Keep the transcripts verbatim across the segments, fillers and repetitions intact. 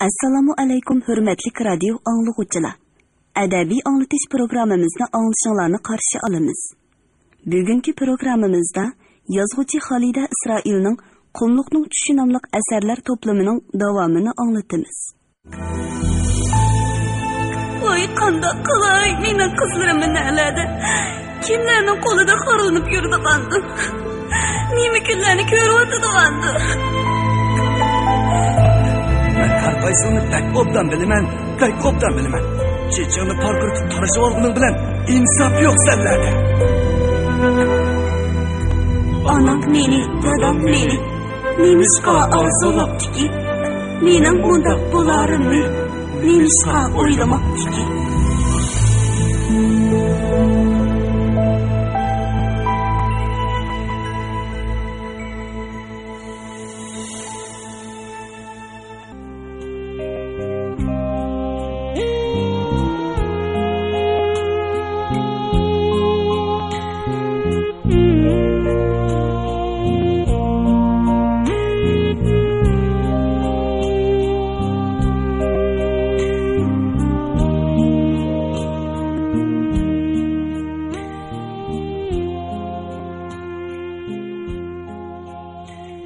ئەسسالامۇ ئەلەيكۇم، ھۆرمەتلىك رادىيو ئاڭلىغۇچىلار! ئەدەبىي ئاڭلىتىش پروگراممىمىزنى ئاڭلىشىڭلارنى قارشى ئالىمىز. بۈگۈنكى پروگراممىمىزدا يازغۇچى خالىدە ئىسرائىلنىڭ قۇملۇقنىڭ چۈشى ناملىق ئەسەرلەر توپلىمىنىڭ داۋامىنى ئاڭلىتىمىز. ۋاي، قانداق قىلاي، مېنىڭ قىزلىرىم نەلەردە؟ كىملەرنىڭ قولىدا خارلىنىپ يۈرىدىغاندۇ؟ نېمە كۈنلەرنى كۆرۈۋاتىدىغاندۇ؟ مەن ھەر قايسىڭنى بەك ئوبدان بىلىمەن، بەك ئوبدان بىلىمەن. چېچىڭنى پارقىرىتىپ تارىشىۋالغىنىڭ بىلەن ئىنساپ يوق سەنلەردە. ئانام مېنى، دادام مېنى نېمىشقا ئارزۇلاپتىكىن؟ مېنىڭ مۇنداق بولارىمنى نېمىشقا ئويلىماپتىكىن؟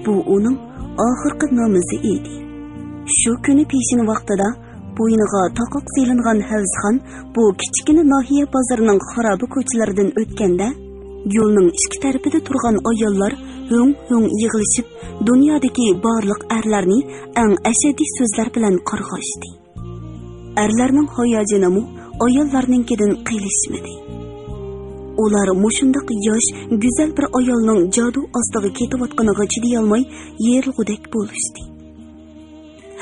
بۇ ئۇنىڭ ئاخىرقى نامىزى ئىدى. شۇ كۈنى پېشىن ۋاقتىدا بوينىغا تاقاق سېلىنغان ھەۋزىخان بۇ كىچىككىنە ناھىيە بازىرىنىڭ خارابە كوچىلىرىدىن ئۆتكەندە، يولنىڭ ئىككى تەرىپىدە تۇرغان ئاياللار ھۆڭ-ھۆڭ يىغلىشىپ، دۇنيادىكى بارلىق ئەرلەرنى ئەڭ ئەشەددىي سۆزلەر بىلەن قارغاشتى. ئەرلەرنىڭ ھاياجىنىمۇ ئاياللارنىڭكىدىن قېلىشمىدى. ئۇلار مۇشۇنداق ياش، گۈزەل بىر ئايالنىڭ جادۇ ئاستىغا كېتىۋاتقىنىغا چىدىيالماي يېرىلغۇدەك بولۇشتى.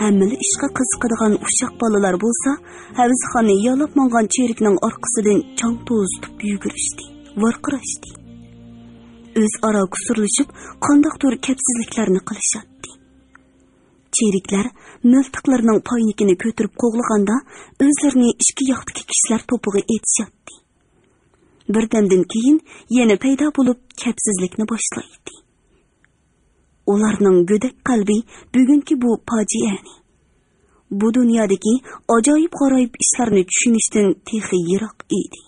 ھەممىلا ئىشقا قىزىقىدىغان ئۇششاق بالىلار بولسا، ھەۋزىخاننى يالاپ ماڭغان چېرىكنىڭ ئارقىسىدىن چاڭ توزۇتۇپ يۈگۈرۈشتى، ۋارقىراشتى. ئۆزئارا كۇسۇرلىشىپ، قانداقتۇر كەپسىزلىكلەرنى قىلىشاتتى. چېرىكلەر مىلتىقلىرىنىڭ پاينىكىنى كۆتۈرۈپ قوغلىغاندا، ئۆزلىرىنى ئىككى ياقتىكى كىشىلەر توپىغا ئېتىشاتتى. بىردەمدىن كېيىن يەنە پەيدا بولۇپ، كەپسىزلىكنى باشلايتتى. ئۇلارنىڭ گۆدەك قەلبى بۈگۈنكى بۇ پاجىئەنى، بۇ دۇنيادىكى ئاجايىپ-غارايىپ ئىشلارنى چۈشىنىشتىن تېخى يىراق ئىدى.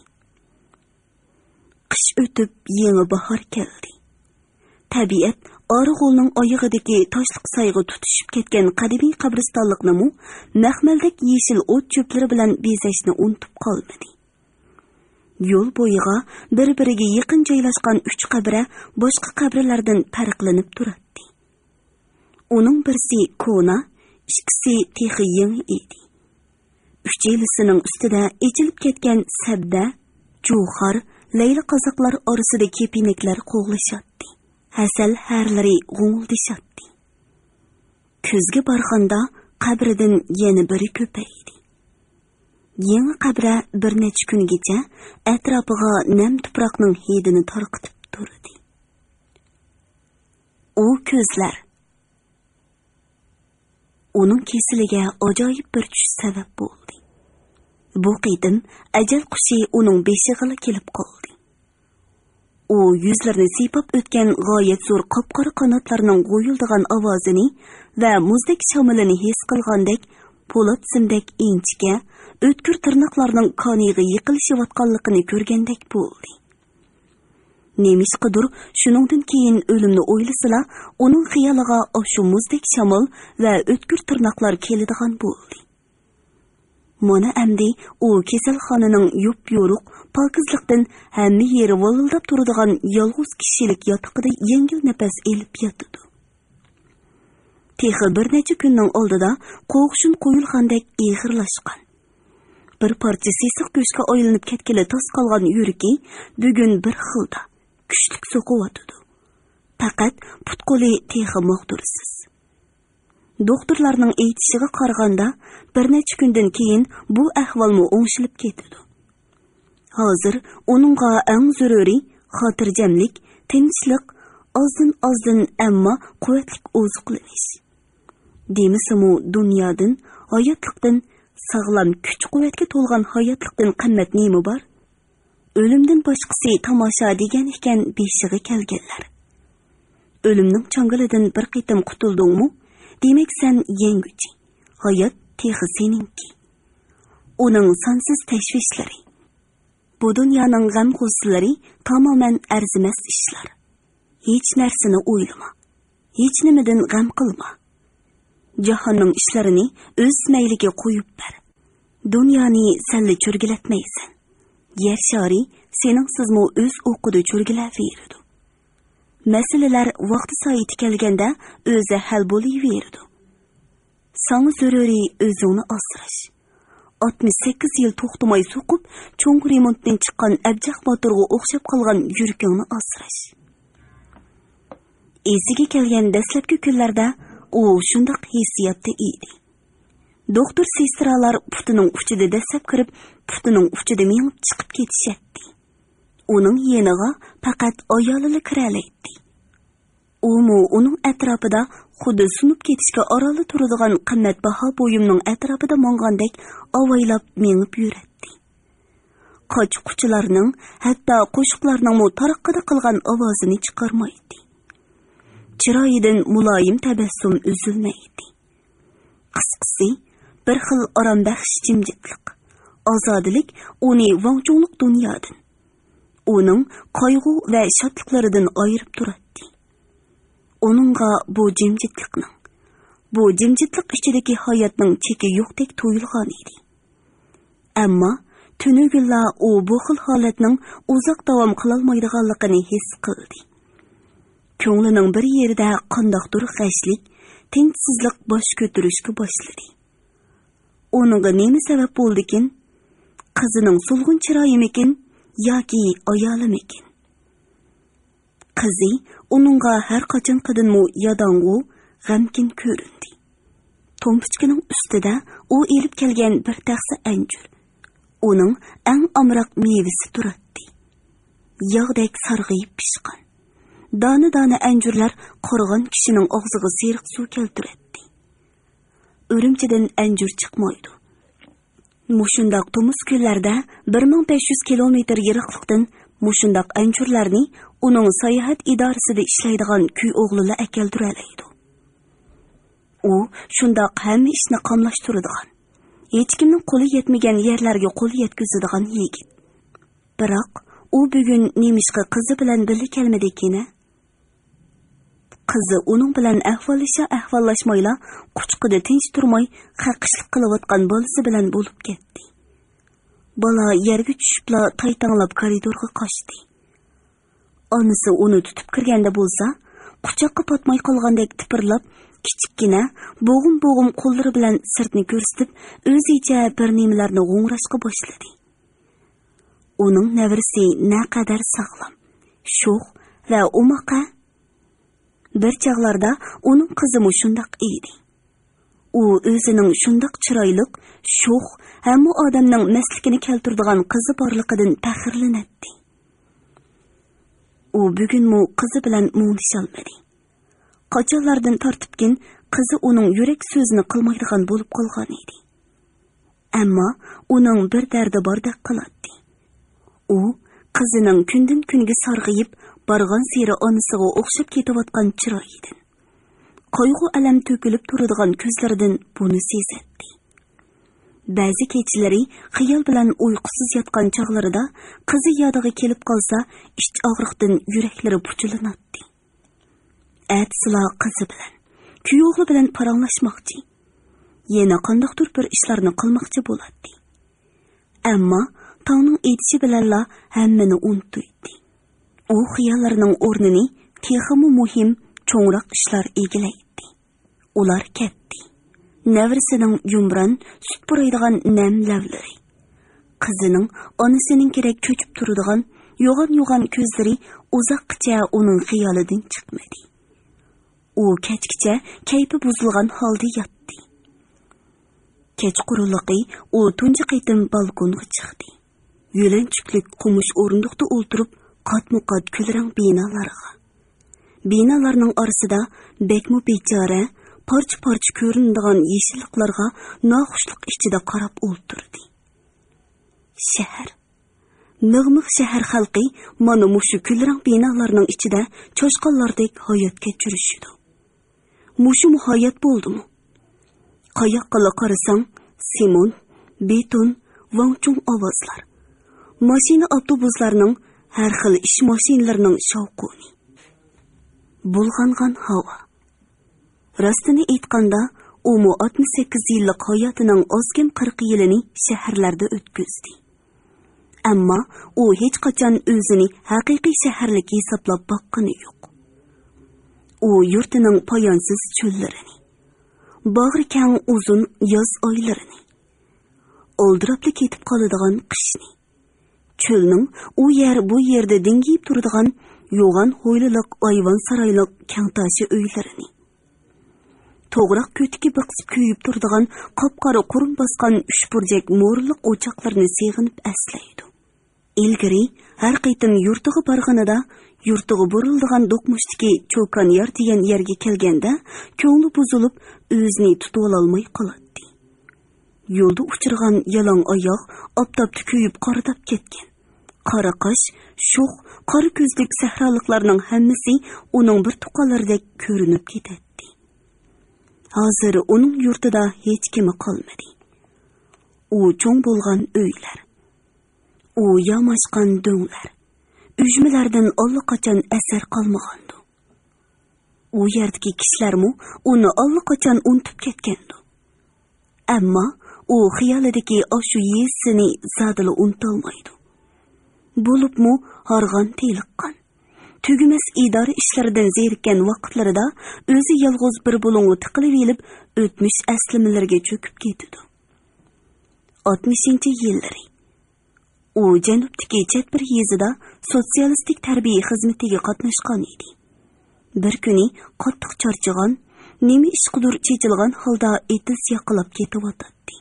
قىش ئۆتۈپ، يېڭى باھار كەلدى. تەبىئەت ئارىغولنىڭ ئايىغىدىكى تاشلىق سايغا تۇتىشىپ كەتكەن قەدىمىي قەبرىستانلىقنىمۇ مەخمەلدەك يېشىل ئوت-چۆپلىرى بىلەن بېزەشنى ئۇنتۇپ قالمىدى. يول بويىغا بىر-بىرىگە يېقىن جايلاشقان ئۈچ قەبرە باشقا قەبرىلەردىن پەرقلىنىپ تۇراتتى. ئۇنىڭ بىرسى كونا، ئىككىسى تېخى يېڭى ئىدى. ئۈچەيلىسىنىڭ ئۈستىدە ئېچىلىپ كەتكەن سەبدە، جۇخار، لەيلى قازاقلار ئارىسىدا كېپىنەكلەر قوغلىشاتتى. ھەسەل ھەرلىرى غۇڭۇلدىشاتتى. كۈزگە بارغاندا قەبرىدىن يەنە بىرى كۆپەيدى. يېڭى قەبرە بىر نەچچە كۈنگىچە ئەتراپىغا نەم تۇپراقنىڭ ھىدىنى تارقىتىپ تۇردى. ئۇ كۆزلەر ئۇنىڭ كېسىلىگە ئاجايىپ بىر چۈش سەۋەب بولدى. بۇ قېتىم ئەجەل قۇشى ئۇنىڭ بېشىغىلا كېلىپ قالدى. ئۇ يۈزلىرىنى سىيپاپ ئۆتكەن غايەت زور قاپقارا قاناتلارنىڭ غۇيۇلدىغان ئاۋازىنى ۋە مۇزدەك شامىلىنى ھېس قىلغاندەك، پولات سىمدەك ئىنچىكە، ئۆتكۈر تىرناقلارنىڭ كانىيىغا يېقىلىشىۋاتقانلىقىنى كۆرگەندەك بولدى. نېمىشقىدۇر، شۇنىڭدىن كېيىن ئۆلۈمنى ئويلىسىلا، ئۇنىڭ خىيالىغا ئاشۇ مۇزدەك شامال ۋە ئۆتكۈر تىرناقلار كېلىدىغان بولدى. مانا ئەمدى ئۇ كېسەلخانىنىڭ يوپيورۇق، پاكىزلىقتىن ھەممە يېرى ۋالىلداپ تۇرىدىغان يالغۇز كىشىلىك ياتىقىدا يەڭگىل نەپەس ئېلىپ ياتىدۇ. تېخى بىر نەچچە كۈننىڭ ئالدىدا قوغۇشۇن قويۇلغاندەك ئېغىرلاشقان، بىر پارچە سېسىق گۆشكە ئايلىنىپ كەتكىلى تاس قالغان يۈرىكى بۈگۈن بىر خىلدا كۈچلۈك سوقۇۋاتىدۇ. پەقەت پۇت-قولى تېخى ماغدۇرسىز. دوختۇرلارنىڭ ئېيتىشىغا قارىغاندا، بىر نەچچە كۈندىن كېيىن بۇ ئەھۋالمۇ ئوڭشىلىپ كېتىدۇ. ھازىر ئۇنىڭغا ئەڭ زۆرۈرى خاتىرجەملىك، تىنچلىق، ئازدىن-ئازدىن، ئەمما قۇۋۋەتلىك ئوزۇقلىنىش. دېمىسىمۇ، دۇنيادىن، ھاياتلىقتىن، ساغلام، كۈچ-قۇۋۋەتكە تولغان ھاياتلىقتىن قىممەت نېمە بار؟ ئۆلۈمدىن باشقىسى تاماشا دېگەن ئىكەن بېشىغا كەلگەنلەر. ئۆلۈمنىڭ چاڭگىلىدىن بىر قېتىم قۇتۇلدۇڭمۇ؟ دېمەك، سەن يەڭگۈچى. ھايات تېخى سېنىڭكى. ئۇنىڭ سانسىز تەشۋىشلىرى، بۇ دۇنيانىڭ غەم-غۇسسىلىرى تامامەن ئەرزىمەس ئىشلار. ھېچ نەرسىنى ئويلىما. ھېچنېمىدىن غەم قىلما. جاھاننىڭ ئىشلىرىنى ئۆز مەيلىگە قويۇپ بەر. دۇنيانى سەنلا چۆرگىلەتمەيسەن. يەر شارى سېنىڭسىزمۇ ئۆز ئوقىدا چۆرگىلەۋېرىدۇ. مەسىلىلەر ۋاقتى سائىتى كەلگەندە ئۆزى ھەل بولۇۋېرىدۇ. ساڭا زۆرۈرى ئۆزۈڭنى ئاسراش. ئاتمىش سەككىز يىل توختىماي سوقۇپ، چوڭ رېمونتتىن چىققان ئەبجەق باتۇرغا ئوخشاپ قالغان يۈرىكىڭنى ئاسراش. ئېسىگە كەلگەن دەسلەپكى كۈنلەردە ئۇ شۇنداق ھېسسىياتتا ئىدى. دوختۇر، سېسترالار پۇتىنىڭ ئۇچىدا دەسسەپ كىرىپ، پۇتىنىڭ ئۇچىدا مېڭىپ چىقىپ كېتىشەتتى. ئۇنىڭ يېنىغا پەقەت ئايالىلا كىرەلەيتتى. ئۇمۇ ئۇنىڭ ئەتراپىدا خۇددى سۇنۇپ كېتىشكە ئارانلا تۇرىدىغان قىممەتباھا بۇيۇمنىڭ ئەتراپىدا ماڭغاندەك ئاۋايلاپ مېڭىپ يۈرەتتى. قاچا-قۇچىلارنىڭ، ھەتتا قوشۇقلارنىڭمۇ تارىققىدە قىلغان ئاۋازىنى چىقارمايتتى. چىرايىدىن مۇلايىم تەبەسسۇم ئۈزۈلمەيتتى. قىسقىسى، بىر خىل ئارامبەخش جىمجىتلىق، ئازادىلىك ئۇنى ۋاڭچۇڭلۇق دۇنيادىن، ئۇنىڭ قايغۇ ۋە شادلىقلىرىدىن ئايرىپ تۇراتتى. ئۇنىڭغا بۇ جىمجىتلىقنىڭ، بۇ جىمجىتلىق ئىچىدىكى ھاياتنىڭ چېكى يوقتەك تۇيۇلغانىدى. ئەمما تۈنۈگۈنلا ئۇ بۇ خىل ھالەتنىڭ ئۇزاق داۋام قىلالمايدىغانلىقىنى ھېس قىلدى. كۆڭلىنىڭ بىر يېرىدە قانداقتۇر غەشلىك، تىنچسىزلىق باش كۆتۈرۈشكە باشلىدى. ئۇنىڭغا نېمە سەۋەب بولدىكىن؟ قىزىنىڭ سولغۇن چىرايىمىكىن ياكى ئايالىمىكىن؟ قىزى ئۇنىڭغا ھەر قاچانقىدىنمۇ ياداڭغۇ، غەمكىن كۆرۈندى. تومپىچكىنىڭ ئۈستىدە ئۇ ئېلىپ كەلگەن بىر تەخسە ئەنجۈر، ئۇنىڭ ئەڭ ئامراق مېۋىسى تۇراتتى. ياغدەك سارغىيىپ پىشقان، دانە-دانە ئەنجۈرلەر قارىغان كىشىنىڭ ئاغزىغا سېرىق سۇ كەلتۈرەتتى. ئۈرۈمچىدىن ئەنجۈر چىقمايدۇ. مۇشۇنداق تومۇز كۈنلەردە بىر مىڭ بەش يۈز كىلومېتىر يىراقلىقتىن مۇشۇنداق ئەنجۈرلەرنى ئۇنىڭ ساياھەت ئىدارىسىدە ئىشلەيدىغان كۈي ئوغلىلا ئەكەلدۈرەلەيدۇ. ئۇ شۇنداق ھەممە ئىشنى قاملاشتۇرىدىغان، ھېچكىمنىڭ قولى يەتمىگەن يەرلەرگە قول يەتكۈزىدىغان يىگىت. بىراق، ئۇ بۈگۈن نېمىشقا قىزى بىلەن بىللە كەلمىدىكىنە؟ قىزى ئۇنىڭ بىلەن ئەھۋاللىشا-ئەھۋاللاشمايلا، قۇچىقىدا تىنچ تۇرماي، خەقىشلىق قىلىۋاتقان بالىسى بىلەن بولۇپ كەتتى. بالا يەرگە چۈشۈپلا تايتاڭلاپ كارىدورغا قاچتى. ئانىسى ئۇنى تۇتۇپ كىرگەندە بولسا، قۇچاققا پاتماي قالغاندەك تىپىرلاپ، كىچىككىنە، بوغۇم-بوغۇم قوللىرى بىلەن سىرتنى كۆرسىتىپ، ئۆزىچە بىر نېمىلەرنى غوڭراشقا باشلىدى. ئۇنىڭ نەۋرىسى نەقەدەر ساغلام، شوخ ۋە ئوماق ھە؟ بىر چاغلاردا ئۇنىڭ قىزىمۇ شۇنداق ئىدى. ئۇ ئۆزىنىڭ شۇنداق چىرايلىق، شوخ، ھەممە ئادەمنىڭ مەستلىكىنى كەلتۈرىدىغان قىزى بارلىقىدىن پەخىرلىنەتتى. ئۇ بۈگۈنمۇ قىزى بىلەن مۇڭدىشالمىدى. قاچانلاردىن تارتىپكىن قىزى ئۇنىڭ يۈرەك سۆزىنى قىلمايدىغان بولۇپ قالغانىدى. ئەمما ئۇنىڭ بىر دەردى باردەك قىلاتتى. ئۇ قىزىنىڭ كۈندىن-كۈنگە سارغىيىپ، بارغانسېرى ئانىسىغا ئوخشاپ كېتىۋاتقان چىرايىدىن، قايغۇ-ئەلەم تۆكۈلۈپ تۇرىدىغان كۆزلىرىدىن بۇنى سېزەتتى. بەزى كېچىلىرى خىيال بىلەن ئۇيقۇسىز ياتقان چاغلىرىدا قىزى يادىغا كېلىپ قالسا، ئىچ ئاغرىقتىن يۈرەكلىرى پۇچىلىناتتى. ئەتىسىلا قىزى بىلەن، كۈيئوغلى بىلەن پاراڭلاشماقچى. يەنە قانداقتۇر بىر ئىشلارنى قىلماقچى بولاتتى. ئەمما تاڭنىڭ ئېتىشى بىلەنلا ھەممىنى ئۇنتۇيتتى. ئۇ خىياللىرىنىڭ ئورنىنى تېخىمۇ مۇھىم، چوڭراق ئىشلار ئىگىلەيتتى. ئۇلار كەتتى. نەۋرىسىنىڭ يۇمران، سۈت پۇرايدىغان نەم لەۋلىرى، قىزىنىڭ ئانىسىنىڭكىدەك چۆچۈپ تۇرىدىغان يوغان-يوغان كۆزلىرى ئۇزاققىچە ئۇنىڭ خىيالىدىن چىقمىدى. ئۇ كەچكىچە كەيپى بۇزۇلغان ھالدا ياتتى. كەچقۇرۇنلۇقى ئۇ تۇنجى قېتىم بالكونغا چىقتى. يۆلەنچۈكلۈك قومۇش ئورۇندۇقتا ئولتۇرۇپ، قاتمۇ قات كۈلرەڭ بىنالارغا، بىنالارنىڭ ئارىسىدا بەكمۇ بىچارە، پارچە-پارچە كۆرۈنىدىغان يېشىللىقلارغا ناخۇشلۇق ئىچىدە قاراپ ئولتۇردى. شەھەر، مىغ-مىغ شەھەر خەلقى مانا مۇشۇ كۈلرەڭ بىنالارنىڭ ئىچىدە چاشقانلاردەك ھايات كەچۈرۈشىدۇ. مۇشۇمۇ ھايات بولدىمۇ؟ قاياققىلا قارىساڭ، سېمون، بېتون، ۋاڭچۇڭ ئاۋازلار. ماشىنا، ئاپتوبۇسلارنىڭ، ھەر خىل ئىش ماشىنىلىرىنىڭ شاۋقۇنى. بۇلغانغان ھاۋا. راستىنى ئېيتقاندا، ئۇمۇ ئاتمىش سەككىز يىللىق ھاياتىنىڭ ئازكەم قىرىق يىلىنى شەھەرلەردە ئۆتكۈزدى. ئەمما ئۇ ھېچقاچان ئۆزىنى ھەقىقىي شەھەرلىك ھېسابلاپ باققىنى يوق. ئۇ يۇرتىنىڭ پايانسىز چۆللىرىنى، باغرى كەڭ ئۇزۇن ياز ئايلىرىنى، ئالدىراپلا كېتىپ قالىدىغان قىشنى، چۆلنىڭ ئۇ يەر بۇ يەردە دىڭگىيىپ تۇرىدىغان يوغان ھويلىلىق ئايۋان سارايلىق كەڭتاشا ئۆيلىرىنى، توغراق كۆتىكى بىقسىپ كۆيۈپ تۇرىدىغان قاپقارا قۇرۇم باسقان ئۈچ بۇرجەك مورىلىق ئوچاقلىرىنى سېغىنىپ ئەسلەيدۇ. ئىلگىرى ھەر قېتىم يۇرتىغا بارغىنىدا، يۇرتىغا بۇرۇلىدىغان دوقمۇشتىكى چوكان يار دېگەن يەرگە كەلگەندە، كۆڭلى بۇزۇلۇپ، ئۆزىنى تۇتۇۋالالماي قالاتتى. يولدا ئۇچرىغان يالاڭ ئاياغ، ئاپتاپتا كۆيۈپ قارىداپ كەتكەن قارا قاش، شوخ، قارا كۆزلۈك سەھرالىقلارنىڭ ھەممىسى ئۇنىڭ بىر تۇغقانلىرىدەك كۆرۈنۈپ كېتەتتى. ھازىر ئۇنىڭ يۇرتىدا ھېچكىمى قالمىدى. ئۇ چوڭ بولغان ئۆيلەر، ئۇ ياماشقان دۆڭلەر، ئۈجمىلەردىن ئاللىقاچان ئەسەر قالمىغاندۇ. ئۇ يەردىكى كىشىلەرمۇ ئۇنى ئاللىقاچان ئۇنتۇپ كەتكەندۇ. ئەمما ئۇ خىيالىدىكى ئاشۇ يېزىسىنى زادىلا ئۇنتالمايدۇ. بولۇپمۇ ھارغان تېلىققان، تۈگىمەس ئىدارە ئىشلىرىدىن زېرىككەن ۋاقىتلىرىدا ئۆزى يالغۇز بىر بۇلۇڭغا تىقىلىۋېلىپ، ئۆتمۈش ئەسلىمىلىرىگە چۆكۈپ كېتىدۇ. ئاتمىشىنچى يىللىرى. ئۇ جەنۇبتىكى چەت بىر يېزىدا سوتسىيالىستىك تەربىيە خىزمىتىگە قاتناشقان ئىدى. بىر كۈنى قاتتىق چارچىغان، نېمە ئىشقىدۇر چېچىلغان ھالدا ئېتىز ياقىلاپ كېتىۋاتاتتى.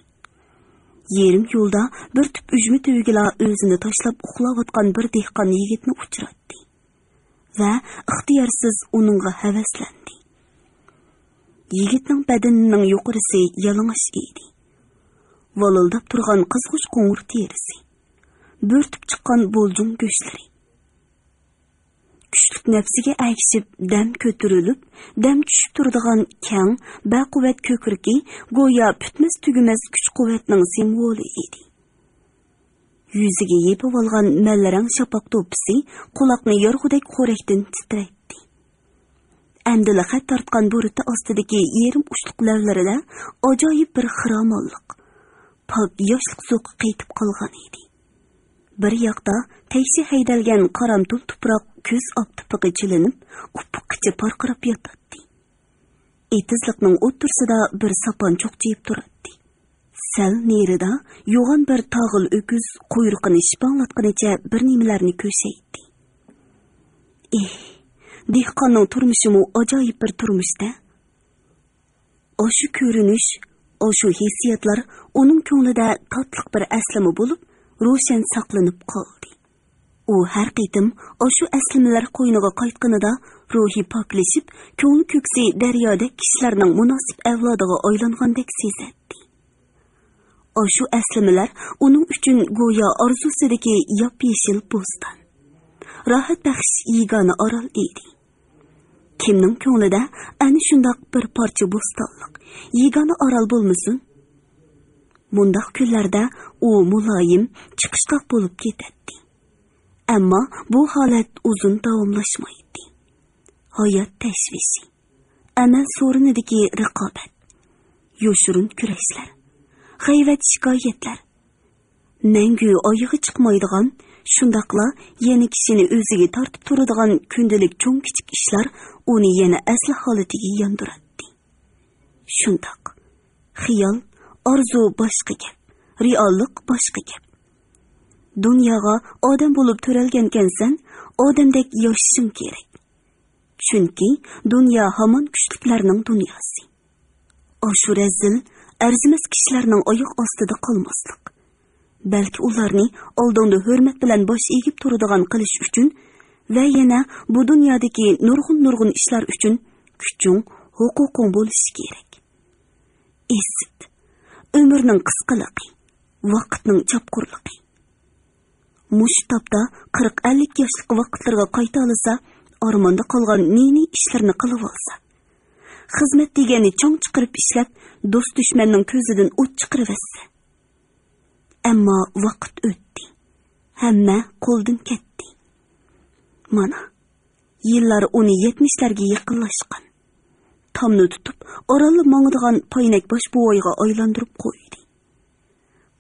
يېرىم يولدا بىر تۈپ ئۈجمە تۈۋىگىلا ئۆزىنى تاشلاپ ئۇخلاۋاتقان بىر دېھقان يىگىتنى ئۇچراتتى ۋە ئىختىيارسىز ئۇنىڭغا ھەۋەسلەندى. يىگىتنىڭ بەدىنىنىڭ يۇقىرىسى يالىڭاچ ئىدى. ۋالىلداپ تۇرغان قىزغۇچ قوڭۇر تېرىسى، بۆرتۈپ چىققان بولجۇڭ گۆشلىرى. كۈچلۈك نەپسىگە ئەگىشىپ دەم كۆتۈرۈلۈپ، دەم چۈشۈپ تۇرىدىغان كەڭ، بەقۇۋۋەت كۆكرىكى گويا پۈتمەس-تۈگىمەس كۈچ-قۇۋۋەتنىڭ سىمۋولى ئىدى. يۈزىگە يېپىۋالغان مەلرەڭ شاپاق دوپپىسى قۇلاقنى يارغۇدەك خورەكتىن تىترەيتتى. ئەمدىلا خەت تارتقان بۇرۇتى ئاستىدىكى يېرىم ئۇچلۇق لەۋلىرىدە ئاجايىپ بىر خىرامانلىق، پاك ياشلىق زوقى قېتىپ قالغان ئىدى. بىر ياقتا تەكشى ھەيدەلگەن قارامتۇل تۇپراق كۈز ئاپتىپىغا چىلىنىپ، ئۇپۇققىچە پارقىراپ ياتاتتى. ئېتىزلىقنىڭ ئوتتۇرىسىدا بىر ساپان چوقچىيىپ تۇراتتى. سەل نېرىدا يوغان بىر تاغىل ئۆكۈز قۇيرۇقىنى شىپاڭلاتقىنىچە بىر نېمىلەرنى كۆشەيتتى. ئېھ، دېھقاننىڭ تۇرمۇشىمۇ ئاجايىپ بىر تۇرمۇش-دە. ئاشۇ كۆرۈنۈش، ئاشۇ ھېسسىياتلار ئۇنىڭ كۆڭلىدە تاتلىق بىر ئەسلىمە بولۇپ، روشەن ساقلىنىپ قالدى. ئۇ ھەر قېتىم ئاشۇ ئەسلىمىلەر قوينىغا قايتقىنىدا روھى پاكلىشىپ، كۆڭلى كۆكسى دەريادەك كىشىلەرنىڭ مۇناسىپ ئەۋلادىغا ئايلانغاندەك سېزەتتى. ئاشۇ ئەسلىمىلەر ئۇنىڭ ئۈچۈن گويا ئارزۇسىدىكى ياپيېشىل بوستان، راھەت بەخش يېگانە ئارال ئىدى. كىمنىڭ كۆڭلىدە ئەنە شۇنداق بىر پارچە بوستانلىق، يېگانە ئارال بولمىسۇن؟ مۇنداق كۈنلەردە ئۇ مۇلايىم، چىقىشقاق بولۇپ كېتەتتى. ئەمما بۇ ھالەت ئۇزۇن داۋاملاشمايتتى. ھايات تەشۋىشى، ئەمەل سورۇنىدىكى رىقابەت، يوشۇرۇن كۈرەشلەر، غەيۋەت شىكايەتلەر، مەڭگۈ ئايىغى چىقمايدىغان، شۇنداقلا يەنە كىشىنى ئۆزىگە تارتىپ تۇرىدىغان كۈندىلىك چوڭ-كىچىك ئىشلار ئۇنى يەنە ئەسلى ھالىتىگە ياندۇراتتى. شۇنداق، خىيال، ئارزۇ باشقا گەپ، رېئاللىق باشقا گەپ. دۇنياغا ئادەم بولۇپ تۆرەلگەنكەنسەن، ئادەمدەك ياشىشىڭ كېرەك. چۈنكى دۇنيا ھامان كۈچلۈكلەرنىڭ دۇنياسى. ئاشۇ رەزىل، ئەرزىمەس كىشىلەرنىڭ ئاياق ئاستىدا قالماسلىق، بەلكى ئۇلارنى ئالدىڭدا ھۆرمەت بىلەن باش ئېگىپ تۇرىدىغان قىلىش ئۈچۈن ۋە يەنە بۇ دۇنيادىكى نۇرغۇن-نۇرغۇن ئىشلار ئۈچۈن كۈچۈڭ، ھوقۇقۇڭ بولۇشى كېرەك. ئىسىت، ئۆمۈرنىڭ قىسقىلىقى، ۋاقىتنىڭ چاپقۇرلۇقى. مۇشۇ تاپتا قىرىق ئەللىك ياشلىق ۋاقىتلىرىغا قايتالىسا، ئارماندا قالغان نى-نى ئىشلىرىنى قىلىۋالسا، خىزمەت دېگەننى چاڭ چىقىرىپ ئىشلەپ، دوست-دۈشمەننىڭ كۆزىدىن ئوت چىقىرىۋەتسە. ئەمما ۋاقىت ئۆتتى. ھەممە قولدىن كەتتى. مانا، يىللار ئۇنى يەتمىشلەرگە يېقىنلاشقان، تامنى تۇتۇپ، ئارانلا ماڭىدىغان پاينەك باش بوۋايغا ئايلاندۇرۇپ قويدى.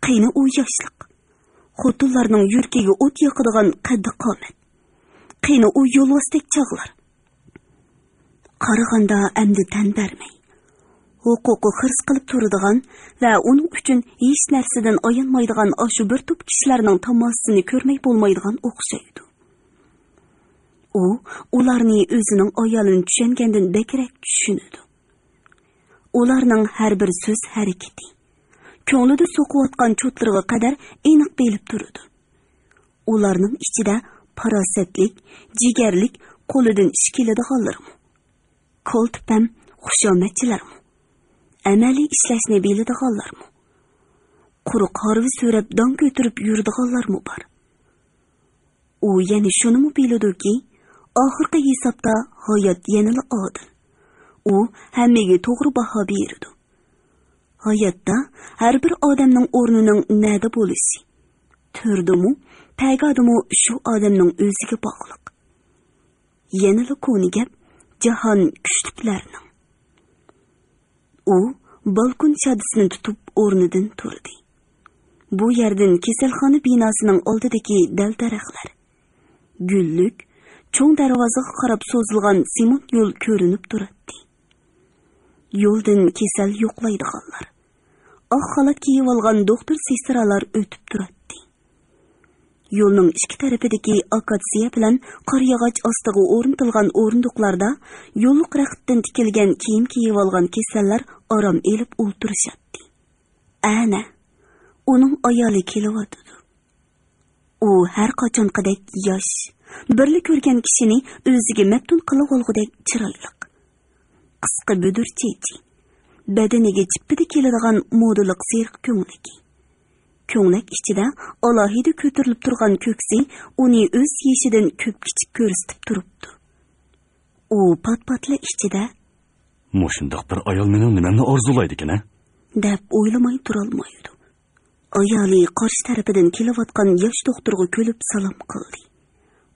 قېنى ئۇ ياشلىق؟ خوتۇنلارنىڭ يۈرىكىگە ئوت ياقىدىغان قەددى-قامەت؟ قېنى ئۇ يولۋاستەك چاغلار؟ قارىغاندا ئەمدى تەن بەرمەي، ھوقۇقى خىرىس قىلىپ تۇرىدىغان ۋە ئۇنىڭ ئۈچۈن ھېچ نەرسىدىن ئايانمايدىغان ئاشۇ بىر توپ كىشىلەرنىڭ تاماسىسىنى كۆرمەي بولمايدىغان ئوخشايدۇ. ئۇ ئۇلارنى ئۆزىنىڭ ئايالىنى چۈشەنگەندىن بەكرەك چۈشىنىدۇ. ئۇلارنىڭ ھەر بىر سۆز ھەرىكىتى، كۆڭلىدە سوقۇۋاتقان چوتلىرىغا قەدەر ئېنىق بىلىپ تۇرىدۇ. ئۇلارنىڭ ئىچىدە پاراسەتلىك، جىگەرلىك، قولىدىن ئىش كېلىدىغانلىرىمۇ، كولتىپەم خۇشامەتچىلەرمۇ، ئەمەلىي ئىشلەشنى بىلىدىغانلارمۇ، قۇرۇق ھارۋا سۆرەپ داڭ كۆتۈرۈپ يۈرىدىغانلارمۇ بار. ئۇ يەنە شۇنىمۇ بىلىدۇكى، ئاخىرقى ھېسابتا ھايات يەنىلا ئادىل. ئۇ ھەممىگە توغرا باھا بېرىدۇ. ھاياتتا ھەر بىر ئادەمنىڭ ئورنىنىڭ نەدە بولۇشى، تۆردىمۇ، پەگادىمۇ شۇ ئادەمنىڭ ئۆزىگە باغلىق. يەنىلا كونا گەپ، جاھان كۈچلۈكلەرنىڭ. ئۇ بالكون شادىسىنى تۇتۇپ ئورنىدىن تۇردى. بۇ يەردىن كېسەلخانا بىناسىنىڭ ئالدىدىكى دەل-دەرەخلەر، گۈللۈك، چوڭ دەرۋازىغا قاراپ سوزۇلغان سېمونت يول كۆرۈنۈپ تۇراتتى. يولدىن كېسەل يوقلايدىغانلار، ئاق خالات كىيىۋالغان دوختۇر سېسترالار ئۆتۈپ تۇراتتى. يولنىڭ ئىككى تەرىپىدىكى ئاكاتسىيە بىلەن قارىياغاچ ئاستىغا ئورنىتىلغان ئورۇندۇقلاردا يوللۇق رەختتىن تىكىلگەن كىيىم كىيىۋالغان كېسەللەر ئارام ئېلىپ ئولتۇرۇشاتتى. ئەنە، ئۇنىڭ ئايالى كېلىۋاتىدۇ. ئۇ ھەر قاچانقىدەك ياش، بىرلا كۆرگەن كىشىنى ئۆزىگە مەپتۇن قىلىۋالغۇدەك چىرايلىق. قىسقا بۈدۈر چېچى، بەدىنىگە جىپپىدە كېلىدىغان مودىلىق سېرىق كۆڭلىكى. كۆڭلەك ئىچىدە ئالاھىدە كۆتۈرۈلۈپ تۇرغان كۆكسى ئۇنى ئۆز يېشىدىن كۆپ كىچىك كۆرسىتىپ تۇرۇپتۇ. ئۇ پات-پاتلا ئىچىدە، «مۇشۇنداق بىر ئايال مېنىڭ نېمەمنى ئارزۇلايدىكىن-ە؟» دەپ ئويلىماي تۇرالمايدۇ. ئايالى قارشى تەرىپىدىن كېلىۋاتقان ياش دوختۇرغا كۈلۈپ سالام قىلدى.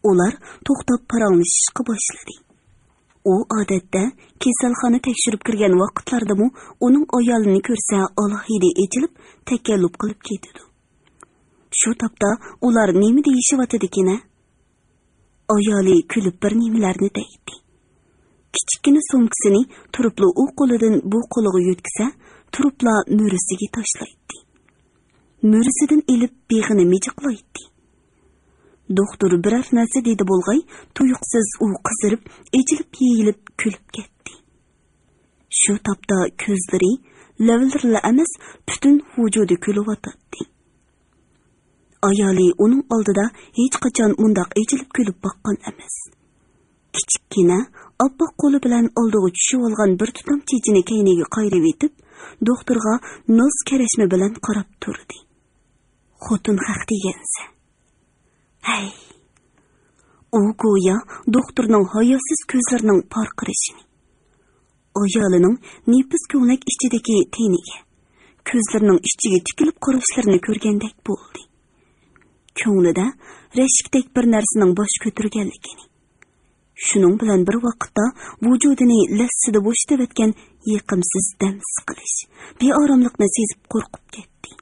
ئۇلار توختاپ پاراڭلىشىشقا باشلىدى. ئۇ ئادەتتە كېسەلخانا تەكشۈرۈپ كىرگەن ۋاقىتلاردىمۇ ئۇنىڭ ئايالىنى كۆرسە ئالاھىدە ئېچىلىپ تەكەللۇپ قىلىپ كېتىدۇ. شۇ تاپتا ئۇلار نېمە دېيىشىۋاتىدىكىن-ە؟ ئايالى كۈلۈپ بىر نېمىلەرنى دەيتتى. كىچىككىنە سومكىسىنى تۇرۇپلا ئۇ قولىدىن بۇ قولىغا يۆتكىسە، تۇرۇپلا مۈرىسىگە تاشلايتتى. مۈرىسىدىن ئېلىپ بېغىنى مىجىقلايتتى. دوختۇر بىرەر نەرسە دېدى بولغاي، تۇيۇقسىز ئۇ قىزىرىپ، ئېچىلىپ يېيىلىپ كۈلۈپ كەتتى. شۇ تاپتا كۆزلىرى، لەۋلىرىلا ئەمەس، پۈتۈن ۋۇجۇدى كۈلۈۋاتاتتى. ئايالى ئۇنىڭ ئالدىدا ھېچقاچان مۇنداق ئېچىلىپ كۈلۈپ باققان ئەمەس. كىچىككىنە، ئاپئاق قولى بىلەن ئالدىغا چۈشۈۋالغان بىر تۇتام چېچىنى كەينىگە قايرىۋېتىپ، دوختۇرغا ناز كەرەشمە بىلەن قاراپ تۇردى. خوتۇن خەق دېگەنسە. ھەي! ئۇ گويا دوختۇرنىڭ ھاياسىز كۆزلىرىنىڭ پارقىرىشىنى، ئايالىنىڭ نېپىز كۆڭلەك ئىچىدىكى تېنىگە، كۆزلىرىنىڭ ئىچىگە تىكىلىپ قاراشلىرىنى كۆرگەندەك بولدى. كۆڭلىدە رەشكتەك بىر نەرسىنىڭ باش كۆتۈرگەنلىكىنى، شۇنىڭ بىلەن بىر ۋاقىتتا ۋۇجۇدىنى لەسسىدە بوشىتىۋەتكەن يېقىمسىز دەم سىقىلىش، بىئاراملىقنى سېزىپ قورقۇپ كەتتى.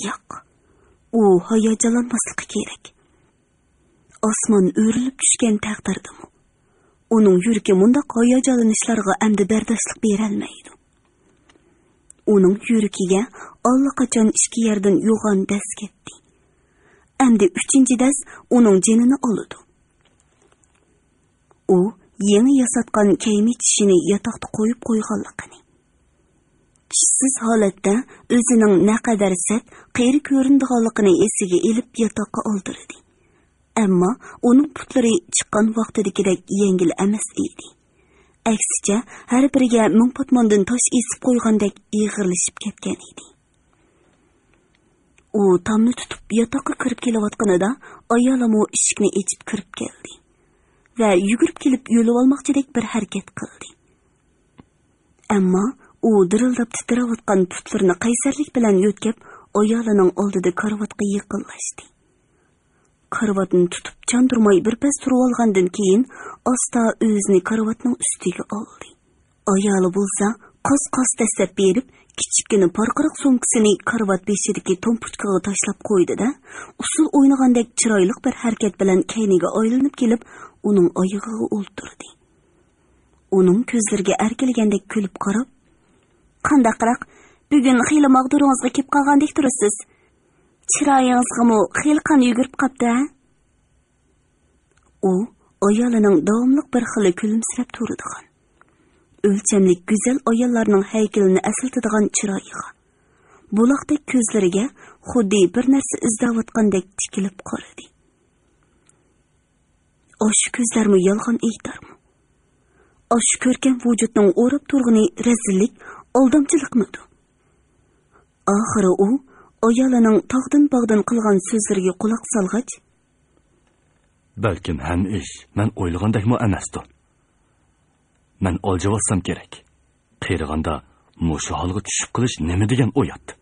ياق، ئۇ ھاياجانلانماسلىقى كېرەك. ئاسمان ئۆرۈلۈپ چۈشكەن تەقدىردىمۇ، ئۇنىڭ يۈرىكى مۇنداق ھاياجانلىنىشلارغا ئەمدى بەرداشلىق بېرەلمەيدۇ. ئۇنىڭ يۈرىكىگە ئاللىقاچان ئىككى يەردىن يوغان دەس كەتتى. ئەمدى ئۈچىنچى دەس ئۇنىڭ جېنىنى ئالىدۇ. ئۇ يېڭى ياساتقان كەيمە چىشىنى ياتاقتا قويۇپ قويغانلىقىنى، چىشسىز ھالەتتە ئۆزىنىڭ نەقەدەر سەت، قېرى كۆرۈنىدىغانلىقىنى ئېسىگە ئېلىپ ياتاققا ئالدىرىدى. ئەمما ئۇنىڭ پۇتلىرى چىققان ۋاقتىدىكىدەك يەڭگىل ئەمەس ئىدى. ئەكسىچە، ھەر بىرىگە مىڭ پاتماندىن تاش ئېسىپ قويغاندەك ئېغىرلىشىپ كەتكەن ئىدى. ئۇ تامنى تۇتۇپ ياتاققا كىرىپ كېلىۋاتقىنىدا، ئايالىمۇ ئىشىكنى ئېچىپ كىرىپ كەلدى ۋە يۈگۈرۈپ كېلىپ يۆلىۋالماقچىدەك بىر ھەرىكەت قىلدى. ئەمما ئۇ دىرىلداپ تىترەۋاتقان پۇتلىرىنى قەيسەرلىك بىلەن يۆتكەپ، ئايالىنىڭ ئالدىدا كارىۋاتقا يېقىنلاشتى. كارىۋاتنى تۇتۇپ چاندۇرماي بىر پەس تۇرۇۋالغاندىن كېيىن، ئاستا ئۆزىنى كارىۋاتنىڭ ئۈستىگە ئالدى. ئايالى بولسا قاس-قاس دەسسەپ بېرىپ، كىچىككىنە پارقىراق سومكىسىنى كارىۋات بېشىدىكى تومپۇچكىغا تاشلاپ قويدى-دە، ئۇسسۇل ئوينىغاندەك چىرايلىق بىر ھەرىكەت بىلەن كەينىگە ئايلىنىپ كېلىپ، ئۇنىڭ ئايىغىغا ئولتۇردى. ئۇنىڭ كۆزلىرىگە ئەركىلىگەندەك كۈلۈپ قاراپ، «قانداقراق، بۈگۈن خېلى ماغدۇرىڭىزغا كېلىپ قالغاندەك تۇرىسىز. چىرايىڭىزغىمۇ خېلى قان يۈگۈرۈپ قاپتۇ-ھە؟» ئۇ ئايالىنىڭ داۋاملىق بىر خىل كۈلۈمسىرەپ تۇرىدىغان، ئۆلچەملىك گۈزەل ئاياللارنىڭ ھەيكىلىنى ئەسلىتىدىغان چىرايىغا، بۇلاقتەك كۆزلىرىگە خۇددى بىر نەرسە ئىزدەۋاتقاندەك تىكىلىپ قارىدى. ئاشۇ كۆزلەرمۇ يالغان ئېيتارمۇ؟ ئاشۇ كۆركەم ۋۇجۇدنىڭ ئوراپ تۇرغىنى رەزىللىك، ئالدامچىلىقمىدۇ؟ ئاخىرى ئۇ ئايالىنىڭ تاغدىن باغدىن قىلغان سۆزلىرىگە قۇلاق سالغاچ، «بەلكىم ھەممە ئىش مەن ئويلىغاندەكمۇ ئەمەستۇ. مەن ئالجىۋالسام كېرەك. قېرىغاندا مۇشۇ ھالغا چۈشۈپ قېلىش نېمە دېگەن ئۇيات؟»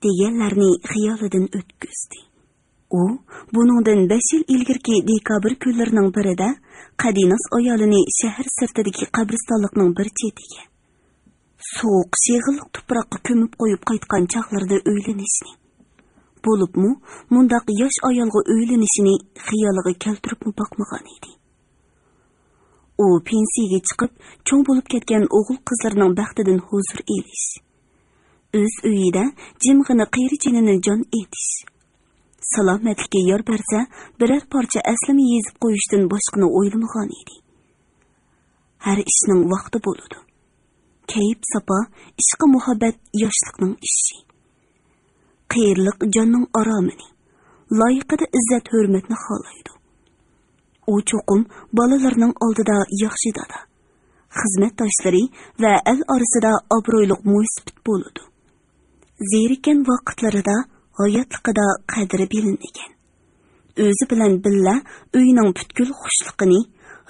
دېگەنلەرنى خىيالىدىن ئۆتكۈزدى. ئۇ بۇنىڭدىن بەش يىل ئىلگىرىكى دېكابىر كۈنلىرىنىڭ بىرىدە قەدىناس ئايالىنى شەھەر سىرتىدىكى قەبرىستانلىقنىڭ بىر چېتىگە، سوغۇق شېغىللىق تۇپراققا كۆمۈپ قويۇپ قايتقان چاغلىرىدا ئۆيلىنىشنى، بولۇپمۇ مۇنداق ياش ئايالغا ئۆيلىنىشىنى خىيالىغا كەلتۈرۈپمۇ باقمىغان ئىدى. ئۇ پېنسىيىگە چىقىپ، چوڭ بولۇپ كەتكەن ئوغۇل-قىزلىرىنىڭ بەختىدىن ھۇزۇر ئېلىش، ئۆز ئۆيىدە جىمغىنا قېرى جېنىنى جان ئېتىش، سالامەتلىكى يار بەرسە، بىرەر پارچە ئەسلىمە يېزىپ قويۇشتىن باشقىنى ئويلىمىغان ئىدى. ھەر ئىشنىڭ ۋاقتى بولىدۇ. كەيپ-ساپا، ئىشقى-مۇھەببەت ياشلىقنىڭ ئىشى. قېرىلىق جاننىڭ ئارامىنى، لايىقىدا ئىززەت-ھۆرمەتنى خالايدۇ. ئۇ چوقۇم بالىلىرىنىڭ ئالدىدا ياخشى دادا، خىزمەتداشلىرى ۋە ئەل ئارىسىدا ئابرۇيلۇق مويسىپىت بولىدۇ. زېرىككەن ۋاقىتلىرىدا ھاياتلىقىدا قەدرى بىلىنمىگەن، ئۆزى بىلەن بىللە ئۆينىڭ پۈتكۈل خۇشلۇقىنى،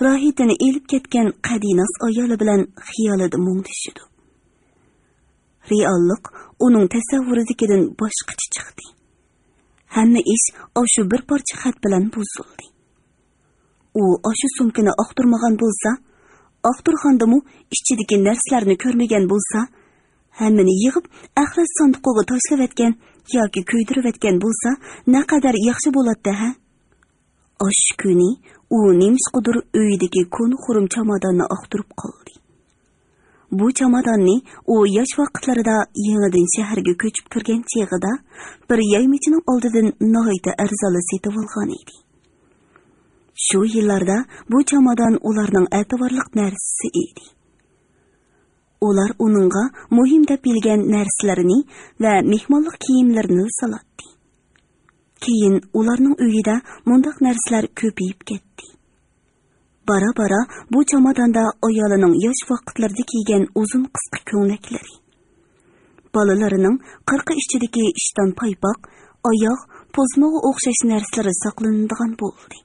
راھىتىنى ئېلىپ كەتكەن قەدىناس ئايالى بىلەن خىيالىدا مۇڭدىشىدۇ. رېئاللىق ئۇنىڭ تەسەۋۋۇرىدىكىدىن باشقىچە چىقتى. ھەممە ئىش ئاشۇ بىر پارچە خەت بىلەن بۇزۇلدى. ئۇ ئاشۇ سومكىنى ئاختۇرمىغان بولسا، ئاختۇرغاندىمۇ ئىچىدىكى نەرسىلەرنى كۆرمىگەن بولسا، ھەممىنى يىغىپ ئەخلەت ساندۇقىغا تاشلىۋەتكەن ياكى كۆيدۈرۈۋەتكەن بولسا، نەقەدەر ياخشى بولاتتى ھە؟ ئاشۇ كۈنى ئۇ نېمىشقىدۇر ئۆيىدىكى كونا خۇرۇم چاماداننى ئاختۇرۇپ قالدى. بۇ چاماداننى ئۇ ياش ۋاقىتلىرىدا يېڭىدىن شەھەرگە كۆچۈپ كىرگەن چېغىدا بىر يايمىچىنىڭ ئالدىدىن ناھايىتى ئەرزانلا سېتىۋالغان ئىدى. شۇ يىللاردا بۇ چامادان ئۇلارنىڭ ئەتىۋارلىق نەرسىسى ئىدى. ئۇلار ئۇنىڭغا مۇھىم دەپ بىلگەن نەرسىلىرىنى ۋە مېھمانلىق كىيىملىرىنى سالاتتى. كېيىن ئۇلارنىڭ ئۆيىدە مۇنداق نەرسىلەر كۆپىيىپ كەتتى. بارا-بارا بۇ چاماداندا ئايالىنىڭ ياش ۋاقىتلىرىدا كىيگەن ئۇزۇن قىسقا كۆڭلەكلىرى، بالىلىرىنىڭ قىرقا ئىچىدىكى ئىشتان پايپاق، ئاياغ، پوزمىغا ئوخشاش نەرسىلىرى ساقلىنىدىغان بولدى.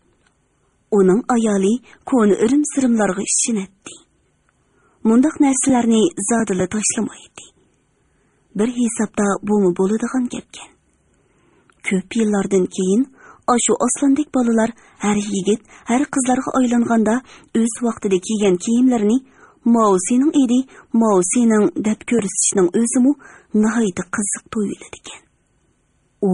ئۇنىڭ ئايالى كونا ئىرىم-سىرىملارغا ئىشىنەتتى. مۇنداق نەرسىلەرنى زادىلا تاشلىمايتتى. بىر ھېسابتا بۇمۇ بولىدىغان گەپكەن. كۆپ يىللاردىن كېيىن ئاشۇ ئاسلاندەك بالىلار ھەر يىگىت، ھەر قىزلارغا ئايلانغاندا ئۆز ۋاقتىدا كىيگەن كىيىملىرىنى «ماۋۇ سېنىڭ ئىدى، ماۋۇ سېنىڭ» دەپ كۆرسىتىشنىڭ ئۆزىمۇ ناھايىتى قىزىق تۇيۇلىدىكەن. ئۇ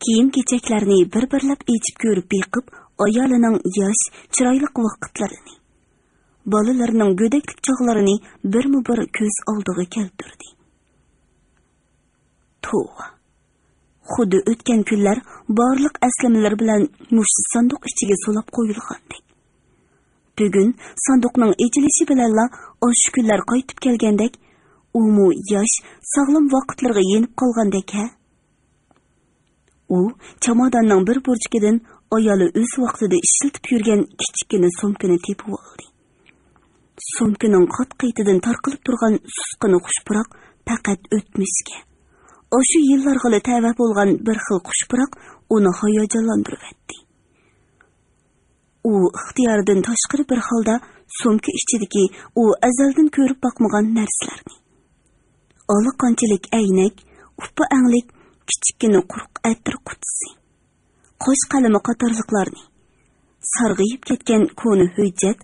كىيىم-كېچەكلەرنى بىر-بىرلەپ ئېچىپ كۆرۈپ بېقىپ، ئايالىنىڭ ياش، چىرايلىق ۋاقىتلىرىنى، بالىلىرىنىڭ گۆدەكلىك چاغلىرىنى بىرمۇ بىر كۆز ئالدىغا كەلتۈردى. توۋا! خۇددى ئۆتكەن كۈنلەر بارلىق ئەسلىمىلىرى بىلەن مۇشۇ ساندۇق ئىچىگە سولاپ قويۇلغاندەك. بۈگۈن ساندۇقنىڭ ئېچىلىشى بىلەنلا ئاشۇ كۈنلەر قايتىپ كەلگەندەك، ئۇمۇ ياش، ساغلام ۋاقىتلىرىغا يېنىپ قالغاندەك ھە؟ ئۇ چاماداننىڭ بىر بۇرجىكىدىن ئايالى ئۆز ۋاقتىدا ئىشلىتىپ يۈرگەن كىچىككىنە سومكىنى تېپىۋالدى. سومكىنىڭ قات-قېتىدىن تارقىلىپ تۇرغان سۇسقىنى خۇش پۇراق پەقەت ئۆتمۈشكە، ئاشۇ يىللارغىلا تەۋە بولغان بىر خىل خۇش پۇراق ئۇنى ھاياجانلاندۇرۇۋەتتى. ئۇ ئىختىيارىدىن تاشقىرى بىر ھالدا سومكا ئىچىدىكى ئۇ ئەزەلدىن كۆرۈپ باقمىغان نەرسىلەرنى، ئالىقانچىلىك ئەينەك، ئۇپا ئەڭلىك كىچىككىنە قۇرۇق ئەتىر قۇتىسى، قاش قەلىمى قاتارلىقلارنى، سارغىيىپ كەتكەن كونا ھۆججەت،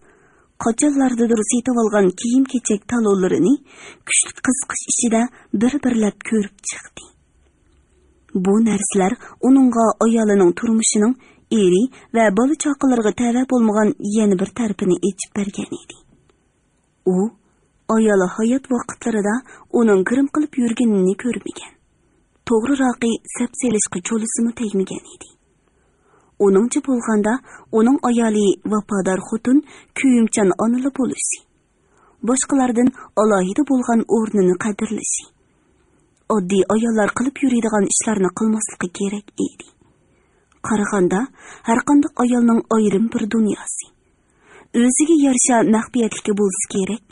قاچانلاردىدۇر سېتىۋالغان كىيىم-كېچەك تالونلىرىنى كۈچلۈك قىزىقىش ئىچىدە بىر-بىرلەپ كۆرۈپ چىقتى. بۇ نەرسىلەر ئۇنىڭغا ئايالىنىڭ تۇرمۇشىنىڭ، ئېرى ۋە بالا-چاقىلىرىغا تەۋە بولمىغان يەنە بىر تەرىپىنى ئېچىپ بەرگەن ئىدى. ئۇ ئايالى ھايات ۋاقىتلىرىدا ئۇنىڭ گىرىم قىلىپ يۈرگىنىنى كۆرمىگەن. توغرىراقى، سەپ سېلىشقا چولىسىمۇ تەگمىگەن ئىدى. ئۇنىڭچە بولغاندا، ئۇنىڭ ئايالى ۋاپادار خوتۇن، كۆيۈمچان ئانىلا بولۇشى، باشقىلاردىن ئالاھىدە بولغان ئورنىنى قەدىرلىشى، ئاددىي ئاياللار قىلىپ يۈرىدىغان ئىشلارنى قىلماسلىقى كېرەك ئىدى. قارىغاندا، ھەرقانداق ئايالنىڭ ئايرىم بىر دۇنياسى، ئۆزىگە يارىشا مەخپىيەتلىكى بولسا كېرەك.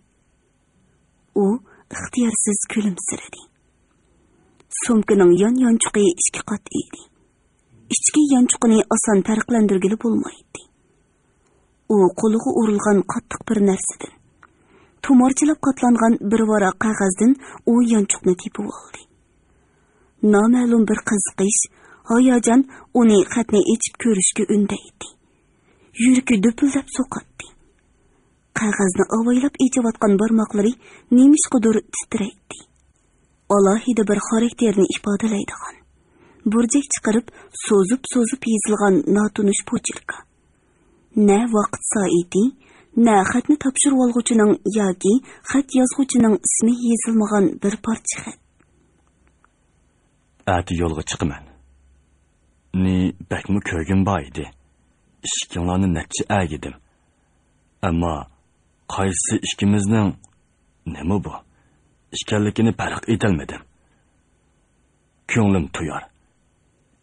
ئۇ ئىختىيارسىز كۈلۈمسىرىدى. سومكىنىڭ يان يانچۇقى ئىككى قات ئىدى. ئىچكى يانچۇقىنى ئاسان پەرقلەندۈرگىلى بولمايتتى. ئۇ قولىغا ئۇرۇلغان قاتتىق بىر نەرسىدىن، تۇمارچىلاپ قاتلانغان بىر ۋاراق قەغەزدىن ئۇ يانچۇقنى تېپىۋالدى. نامەلۇم بىر قىزىقىش، ھاياجان ئۇنى خەتنى ئېچىپ كۆرۈشكە ئۈندەيتتى. يۈرىكى دۈپۈلدەپ سوقاتتى. قەغەزنى ئاۋايلاپ ئېچىۋاتقان بارماقلىرى نېمىشقىدۇر تىترەيتتى. ئالاھىدە بىر خاراكتېرنى ئىپادىلەيدىغان، بۇرجەك چىقىرىپ، سوزۇپ-سوزۇپ يېزىلغان ناتونۇش پوچېركا. نە ۋاقىت سائىتى، نە خەتنى تاپشۇرۇۋالغۇچىنىڭ ياكى خەت يازغۇچىنىڭ ئىسمى يېزىلمىغان بىر پارچە خەت. ئەتە يولغا چىقىمەن. نى بەكمۇ كۆرگۈم بار ئىدى. ئىشىكىڭلارنى نەچچە ئەگىدىم. ئەمما قايسى ئىككىمىزنىڭ، نېمە بۇ، ئىكەنلىكىنى پەرق ئېتەلمىدىم. كۆڭلۈم تويار.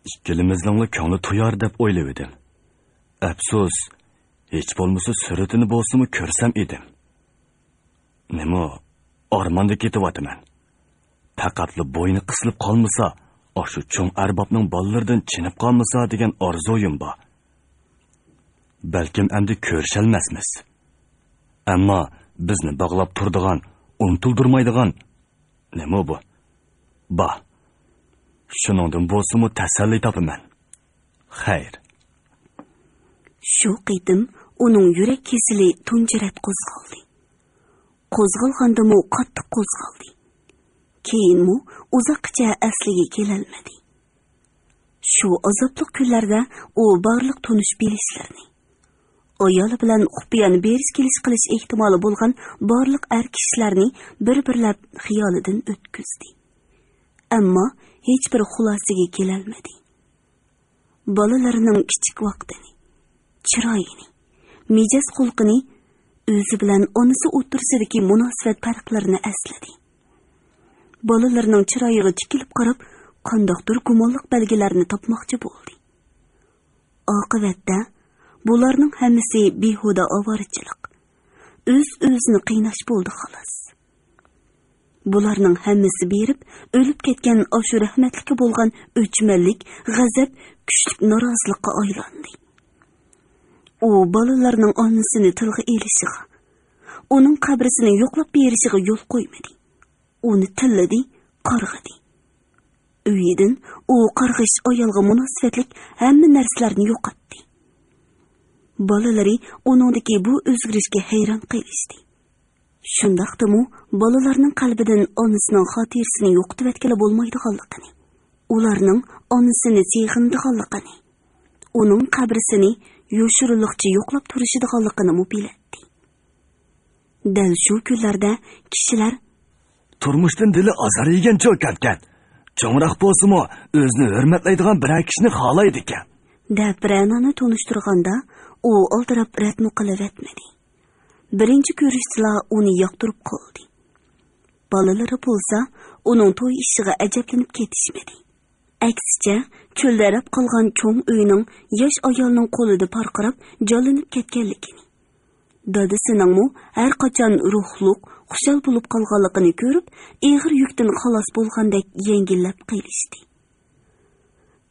ئىككىلىمىزنىڭلا كۆڭلى تويار دەپ ئويلىۋىدىم. ئەپسۇس، ھېچ بولمىسا سۈرىتىنى بولسىمۇ كۆرسەم ئىدىم. نېمە، ئارماندا كېتىۋاتىمەن. پەقەتلا بوينى قىسىلىپ قالمىسا، ئاشۇ چوڭ ئەربابنىڭ بالىلىرىدىن چېنىپ قالمىسا دېگەن ئارزۇيۇم بار. بەلكىم ئەمدى كۆرۈشەلمەسمىز. ئەمما بىزنى باغلاپ تۇرىدىغان، ئۇنتۇلدۇرمايدىغان، نېمە بۇ، بار. شۇنىڭدىن بولسىمۇ تەسەللى تاپىمەن. خەير. شۇ قېتىم ئۇنىڭ يۈرەك كېسىلى تۇنجى رەت قوزغالدى. قوزغالغاندىمۇ قاتتىق قوزغالدى. كېيىنمۇ ئۇزاققىچە ئەسلىگە كېلەلمىدى. شۇ ئازابلىق كۈنلەردە ئۇ بارلىق تونۇش بىلىشلىرىنى، ئايالى بىلەن خۇپىيانە بېرىش كېلىش قىلىش ئېھتىمالى بولغان بارلىق ئەر كىشىلەرنى بىر-بىرلەپ خىيالىدىن ئۆتكۈزدى. ئەمما ھېچبىر خۇلاسىگە كېلەلمىدى. بالىلىرىنىڭ كىچىك ۋاقتىنى، چىرايىنى، مىجەز خۇلقىنى، ئۆزى بىلەن ئانىسى ئوتتۇرىسىدىكى مۇناسىۋەت پەرقلىرىنى ئەسلىدى. بالىلىرىنىڭ چىرايىغا تىكىلىپ قاراپ، قانداقتۇر گۇمانلىق بەلگىلەرنى تاپماقچى بولدى. ئاقىۋەتتە بۇلارنىڭ ھەممىسى بىھۇدە ئاۋارىچىلىق، ئۆز-ئۆزىنى قىيناش بولدى، خالاس. بۇلارنىڭ ھەممىسى بېرىپ، ئۆلۈپ كەتكەن ئاشۇ رەھمەتلىككە بولغان ئۆچمەنلىك، غەزەپ، كۈچلۈك نارازىلىققا ئايلاندى. ئۇ بالىلارنىڭ ئانىسىنى تىلغا ئېلىشىغا، ئۇنىڭ قەبرىسىنى يوقلاپ بېرىشىغا يول قويمىدى. ئۇنى تىللىدى، قارغىدى. ئۆيىدىن ئۇ قارغىش ئايالغا مۇناسىۋەتلىك ھەممە نەرسىلەرنى يوقاتتى. بالىلىرى ئۇنىڭدىكى بۇ ئۆزگىرىشكە ھەيران قېلىشتى. شۇنداقتىمۇ بالىلارنىڭ قەلبىدىن ئانىسىنىڭ خاتىرىسىنى يوقىتىۋەتكىلى بولمايدىغانلىقىنى، ئۇلارنىڭ ئانىسىنى سېغىنىدىغانلىقىنى، ئۇنىڭ قەبرىسىنى يوشۇرۇنلۇقچە يوقلاپ تۇرۇشىدىغانلىقىنىمۇ بىلەتتى. دەل شۇ كۈنلەردە كىشىلەر، «تۇرمۇشتىن دىلى ئازار يېگەن چوكانكەن. چوڭراق بولسىمۇ، ئۆزىنى ھۆرمەتلەيدىغان بىرەر كىشىنى خالايدىكەن» دەپ رەنانى تونۇشتۇرغاندا، ئۇ ئالدىراپ رەتمۇ قىلىۋەتمىدى. بىرىنچى كۆرۈشتىلا ئۇنى ياقتۇرۇپ قالدى. بالىلىرى بولسا ئۇنىڭ توي ئىشىغا ئەجەبلىنىپ كېتىشمىدى. ئەكسىچە، چۆلدەرەپ قالغان چوڭ ئۆينىڭ ياش ئايالنىڭ قولىدا پارقىراپ، جانلىنىپ كەتكەنلىكىنى، دادىسىنىڭمۇ ھەر قاچان روھلۇق، خۇشال بولۇپ قالغانلىقىنى كۆرۈپ، ئېغىر يۈكتىن خالاس بولغاندەك يەڭگىللەپ قېلىشتى.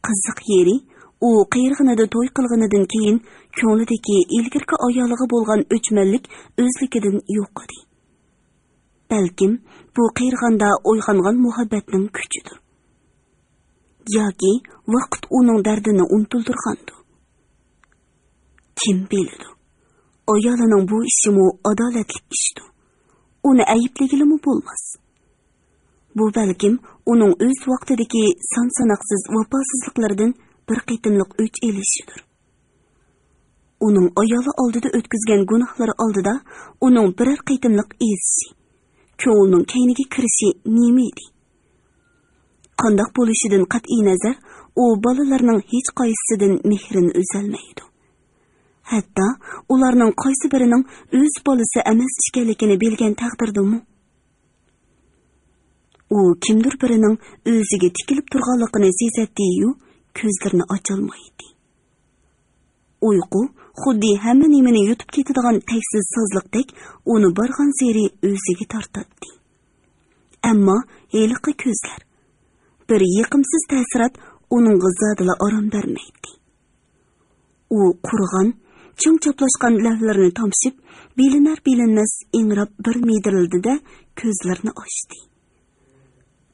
قىزىق يېرى، ئۇ قېرىغىنىدا توي قىلغىنىدىن كېيىن، كۆڭلىدىكى ئىلگىرىكى ئايالىغا بولغان ئۆچمەنلىك ئۆزلۈكىدىن يوق ئىدى. بەلكىم بۇ قېرىغاندا ئويغانغان مۇھەببەتنىڭ كۈچىدۇر. ياكى ۋاقىت ئۇنىڭ دەردىنى ئۇنتۇلدۇرغاندۇ. كىم بىلىدۇ؟ ئايالىنىڭ بۇ ئىشىمۇ ئادالەتلىك ئىشتۇ. ئۇنى ئەيىبلىگىلىمۇ بولماس. بۇ بەلكىم ئۇنىڭ ئۆز ۋاقتىدىكى سان-ساناقسىز ۋاپاسىزلىقلىرىدىن بىر قېتىملىق ئۆچ ئېلىشىدۇر. ئۇنىڭ ئايالى ئالدىدا ئۆتكۈزگەن گۇناھلىرى ئالدىدا ئۇنىڭ بىرەر قېتىملىق ئېزىشى، كۆڭلىنىڭ كەينىگە كىرىشى نېمە ئىدى؟ قانداق بولۇشىدىن قەتئىينەزەر، ئۇ بالىلىرىنىڭ ھېچقايسىسىدىن مېھرىنى ئۈزەلمەيدۇ. ھەتتا ئۇلارنىڭ قايسى بىرىنىڭ ئۆز بالىسى ئەمەس ئىكەنلىكىنى بىلگەن تەقدىردىمۇ؟ ئۇ كىمدۇر بىرىنىڭ ئۆزىگە تىكىلىپ تۇرغانلىقىنى سېزەتتىيۇ، كۆزلىرىنى ئاچالمايتتى. ئۇيقۇ خۇددى ھەممە نېمىنى يۇتۇپ كېتىدىغان تەكسىز سازلىقتەك ئۇنى بارغانسېرى ئۆزىگە تارتاتتى. ئەمما ھېلىقى كۆزلەر، بىر يېقىمسىز تەسىرات ئۇنىڭغا زادىلا ئارام بەرمەيتتى. ئۇ قۇرۇغان، چىڭ چاپلاشقان لەۋلىرىنى تامشىپ، بىلىنەر-بىلىنمەس ئىڭراپ بىر مىدىرلىدى-دە، كۆزلىرىنى ئاچتى.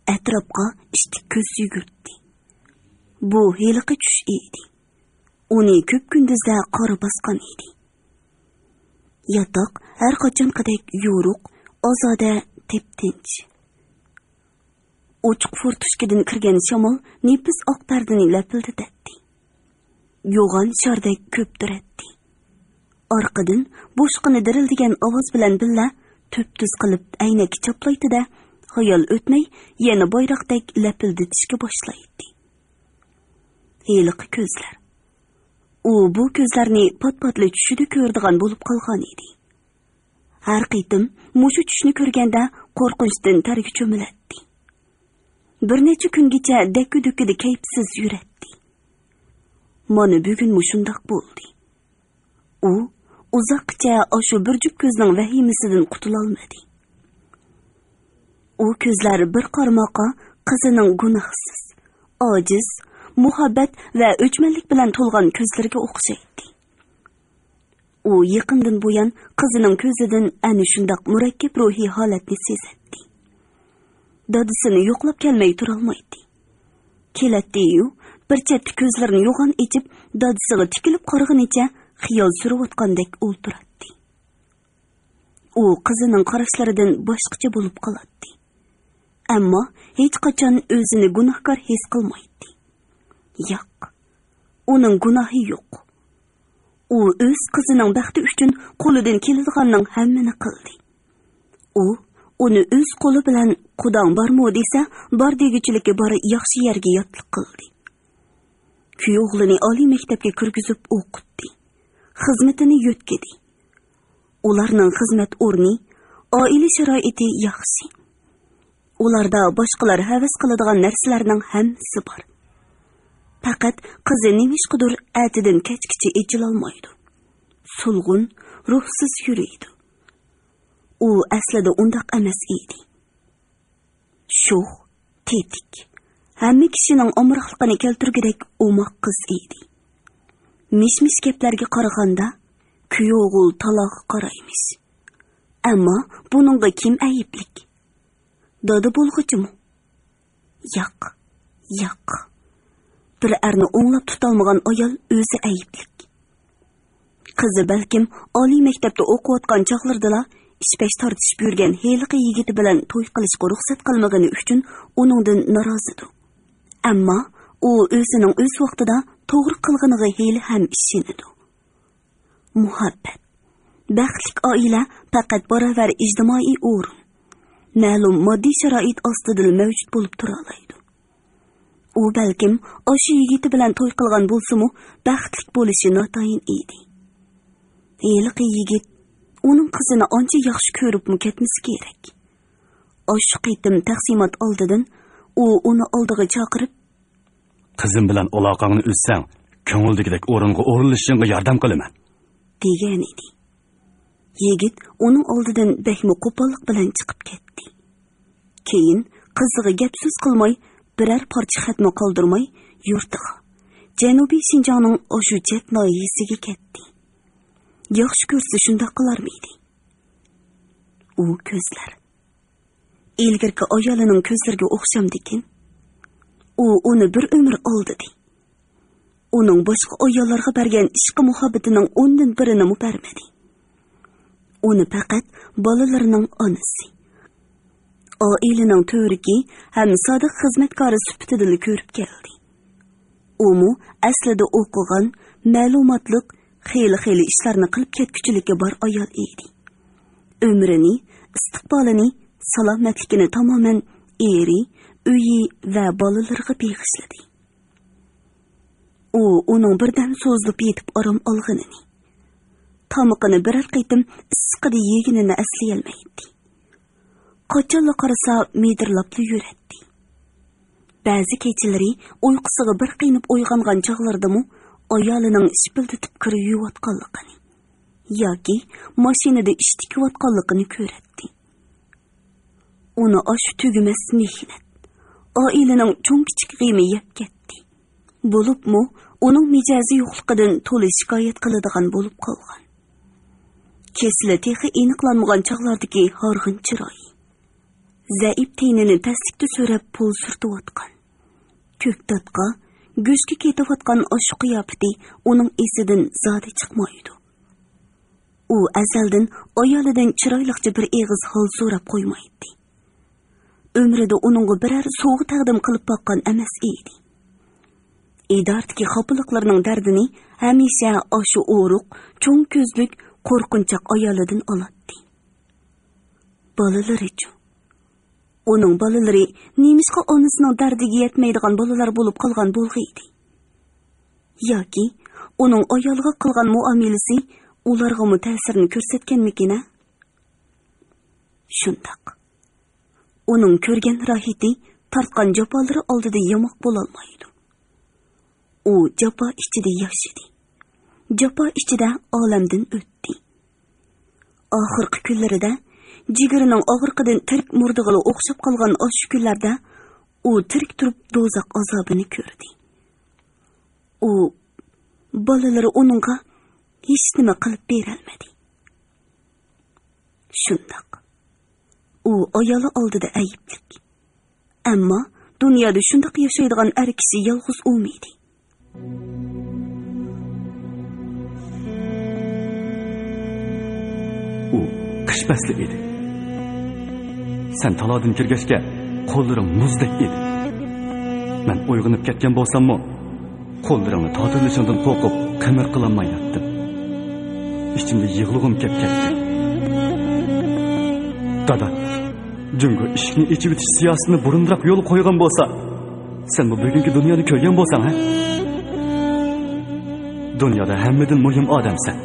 ئەتراپقا ئىتتىك كۆز يۈگۈرتتى. بۇ ھېلىقى چۈش ئىدى. ئۇنى كۆپ كۈندۈزدە قارا باسقان ئىدى. ياتاق ھەر قاچانقىدەك يورۇق، ئازادە، تىپتىنچ. ئوچۇق فورتۇشكىدىن كىرگەن شامال نېپىز ئاق پەردىنى لەپىلدىتەتتى. يوغان شاردەك كۆپتۈرەتتى. ئارقىدىن بوشقىنى دىرىلدىگەن ئاۋاز بىلەن بىللە تۈپتۈز قىلىپ ئەينەك چاپلايتتى-دە، ھايال ئۆتمەي يەنە بايراقتەك لەپىلدىتىشكە باشلايتتى. ھېلىقى كۆزلەر. ئۇ بۇ كۆزلەرنى پات-پاتلا چۈشىدە كۆرىدىغان بولۇپ قالغان ئىدى. ھەر قېتىم مۇشۇ چۈشنى كۆرگەندە قورقۇنچتىن تەرگە چۆمۈلەتتى. بىر نەچچە كۈنگىچە دەككە-دۈككىدە كەيپسىز يۈرەتتى. مانا بۈگۈنمۇ شۇنداق بولدى. ئۇ ئۇزاققىچە ئاشۇ بىر جۈپ كۆزنىڭ ۋەھىمىسىدىن قۇتۇلالمىدى. ئۇ كۆزلەر بىر قارىماققا قىزىنىڭ گۇناھسىز، ئاجىز، مۇھەببەت ۋە ئۆچمەنلىك بىلەن تولغان كۆزلىرىگە ئوخشايتتى. ئۇ يېقىندىن بۇيان قىزىنىڭ كۆزىدىن ئەنە شۇنداق مۇرەككەپ روھىي ھالەتنى سېزەتتى. دادىسىنى يوقلاپ كەلمەي تۇرالمايتتى. كېلەتتىيۇ، بىر چەتتە كۆزلىرىنى يوغان ئېچىپ، دادىسىغا تىكىلىپ قارىغىنىچە خىيال سۈرۈۋاتقاندەك ئولتۇراتتى. ئۇ قىزىنىڭ قاراشلىرىدىن باشقىچە بولۇپ قالاتتى. ئەمما ھېچقاچان ئۆزىنى گۇناھكار ھېس قىلمايتتى. ياق، ئۇنىڭ گۇناھى يوق. ئۇ ئۆز قىزىنىڭ بەختى ئۈچۈن قولىدىن كېلىدىغاننىڭ ھەممىنى قىلدى. ئۇ ئۇنى ئۆز قولى بىلەن «قۇداڭ بارمۇ؟» دېسە، بار دېگۈچىلىكى بار ياخشى يەرگە ياتلىق قىلدى. كۈيئوغلىنى ئالىي مەكتەپكە كىرگۈزۈپ ئوقۇتتى. خىزمىتىنى يۆتكىدى. ئۇلارنىڭ خىزمەت ئورنى، ئائىلە شارائىتى ياخشى. ئۇلاردا باشقىلار ھەۋەس قىلىدىغان نەرسىلەرنىڭ ھەممىسى بار. پەقەت قىزى نېمىشقىدۇر ئەتىدىن كەچكىچە ئېچىلالمايدۇ. سولغۇن، روھسىز يۈرىدۇ. ئۇ ئەسلىدە ئۇنداق ئەمەس ئىدى. شوخ، تېتىك، ھەممە كىشىنىڭ ئامراقلىقىنى كەلتۈرگۈدەك ئوماق قىز ئىدى. مىش-مىش گەپلەرگە قارىغاندا، كۈيئوغۇل تالاغا قارايمىش. ئەمما بۇنىڭغا كىم ئەيىبلىك؟ دادا بولغۇچىمۇ؟ ياق، ياق. بىر ئەرنى ئوڭلاپ تۇتالمىغان ئايال ئۆزى ئەيىبلىك. قىزى بەلكىم ئالىي مەكتەپتە ئوقۇۋاتقان چاغلىرىدىلا ئىش-پەش تارتىشىپ يۈرگەن ھېلىقى يىگىتى بىلەن توي قىلىشقا رۇخسەت قىلمىغىنى ئۈچۈن ئۇنىڭدىن نارازىدۇ. ئەمما ئۇ ئۆزىنىڭ ئۆز ۋاقتىدا توغرا قىلغىنىغا ھېلىھەم ئىشىنىدۇ. مۇھەببەت، بەختلىك ئائىلە پەقەت باراۋەر ئىجتىمائىي ئورۇن، مەلۇم ماددىي شارائىت ئاستىدىلا مەۋجۇت بولۇپ تۇرالايدۇ. ئۇ بەلكىم ئاشۇ يىگىتى بىلەن توي قىلغان بولسىمۇ، بەختلىك بولۇشى ناتايىن ئىدى. ھېلىقى يىگىت ئۇنىڭ قىزىنى ئانچە ياخشى كۆرۈپمۇ كەتمىسە كېرەك. ئاشۇ قېتىم تەقسىمات ئالدىدىن ئۇ ئۇنى ئالدىغا چاقىرىپ، «قىزىم بىلەن ئالاقەڭنى ئۈزسەڭ، كۆڭۈلدىكىدەك ئورۇنغا ئورۇنلىشىشىڭغا ياردەم قىلىمەن» دېگەنىدى. يىگىت ئۇنىڭ ئالدىدىن بەكمۇ قوپاللىق بىلەن چىقىپ كەتتى. كېيىن قىزىغا گەپ-سۆز قىلماي، بىرەر پارچە خەتمۇ قالدۇرماي، يۇرتىغا، جەنۇبىي شىنجاڭنىڭ ئاشۇ چەت ناھىيەسىگە كەتتى. ياخشى كۆرسە شۇنداق قىلارمىدى؟ ئۇ كۆزلەر. ئىلگىرىكى ئايالىنىڭ كۆزلىرىگە ئوخشامدىكىن؟ ئۇ ئۇنى بىر ئۆمۈر ئالدىدى. ئۇنىڭ باشقا ئاياللارغا بەرگەن ئىشقى مۇھەببىتىنىڭ ئوندىن بىرىنىمۇ بەرمىدى. ئۇنى پەقەت بالىلىرىنىڭ ئانىسى، ئائىلىنىڭ تۈۋرۈكى ھەم سادىق خىزمەتكارى سۈپىتىدىلا كۆرۈپ كەلدى. ئۇمۇ ئەسلىدە ئوقۇغان، مەلۇماتلىق، خېلى-خېلى ئىشلارنى قىلىپ كەتكۈچىلىكى بار ئايال ئىدى. ئۆمرىنى، ئىستىقبالىنى، سالامەتلىكىنى تامامەن ئېرى، ئۆيى ۋە بالىلىرىغا بېغىشلىدى. ئۇ ئۇنىڭ بىردەم سوزۇلۇپ يېتىپ ئارام ئالغىنىنى، تامىقىنى بىرەر قېتىم ئىسسىقىدا يېگىنىنى ئەسلىيەلمەيتتى. قاچانلا قارىسا مىدىرلاپلا يۈرەتتى. بەزى كېچىلىرى ئۇيقۇسىغا بىر قېنىپ ئويغانغان چاغلىرىدىمۇ ئايالىنىڭ شىپىلدىتىپ كىر يۇيۇۋاتقانلىقىنى ياكى ماشىنىدا ئىش تىكىۋاتقانلىقىنى كۆرەتتى. ئۇنى ئاشۇ تۈگىمەس مېھنەت، ئائىلىنىڭ چوڭ-كىچىك غېمى يەپ كەتتى. بولۇپمۇ ئۇنىڭ مىجەزى يوقلۇقىدىن تولا شىكايەت قىلىدىغان بولۇپ قالغان. كېسىلى تېخى ئېنىقلانمىغان چاغلاردىكى ھارغىن چىرايى، زەئىپ تېنىنى تەسلىكتە سۆرەپ پول سۈرتۈۋاتقان، كۆكتاتقا، گۆشكە كېتىۋاتقان ئاشۇ قىياپىتى ئۇنىڭ ئېسىدىن زادى چىقمايدۇ. ئۇ ئەزەلدىن ئايالىدىن چىرايلىقچە بىر ئېغىز ھال سوراپ قويمايتتى. ئۆمرىدە ئۇنىڭغا بىرەر سوۋغا تەقدىم قىلىپ باققان ئەمەس ئىدى. ئىدارىدىكى خاپىلىقلىرىنىڭ دەردىنى ھەمىشە ئاشۇ ئورۇق، چوڭ كۆزلۈك، قورقۇنچاق ئايالىدىن ئالاتتى. بالىلىرىچۇ؟ ئۇنىڭ بالىلىرى نېمىشقا ئانىسىنىڭ دەردىگە يەتمەيدىغان بالىلار بولۇپ قالغان بولغىيدى؟ ياكى ئۇنىڭ ئايالىغا قىلغان مۇئامىلىسى ئۇلارغىمۇ تەسىرىنى كۆرسەتكەنمىكىن ھە؟ شۇنداق. ئۇنىڭ كۆرگەن راھىتى، تارتقان جاپالىرى ئالدىدا ياماق بولالمايدۇ. ئۇ جاپا ئىچىدە ياشىدى. جاپا ئىچىدە ئالەمدىن ئۆتتى. ئاخىرقى كۈنلىرىدە، جىگىرىنىڭ ئاغرىقىدىن تىرىك مۇردىغىلا ئوخشاپ قالغان ئاشۇ كۈنلەردە ئۇ تىرىك تۇرۇپ دوزاخ ئازابىنى كۆردى. ئۇ، بالىلىرى ئۇنىڭغا ھېچنېمە قىلىپ بېرەلمىدى. شۇنداق. ئۇ ئايالى ئالدىدا ئەيىبلىك. ئەمما دۇنيادا شۇنداق ياشايدىغان ئەر كىشى يالغۇز ئۇمىدى. ئۇ قىش پەسلى ئىدى. سەن تالادىن كىرگەچكە قوللىرىڭ مۇزدەك ئىدى. مەن ئويغىنىپ كەتكەن بولساممۇ، قوللىرىڭنى تارتىۋېلىشىڭدىن قورقۇپ قىمىر قىلالماي ياتتىم. ئىچىمدە يىغلىغۇم كەپ كەتتى. دادا، جۇڭگو ئىشىكنى ئېچىۋېتىش سىياسىتىنى بۇرۇنراق يولغا قويغان بولسا، سەنمۇ بۈگۈنكى دۇنيانى كۆرگەن بولساڭ ھە؟ دۇنيادا ھەممىدىن مۇھىم ئادەمسەن.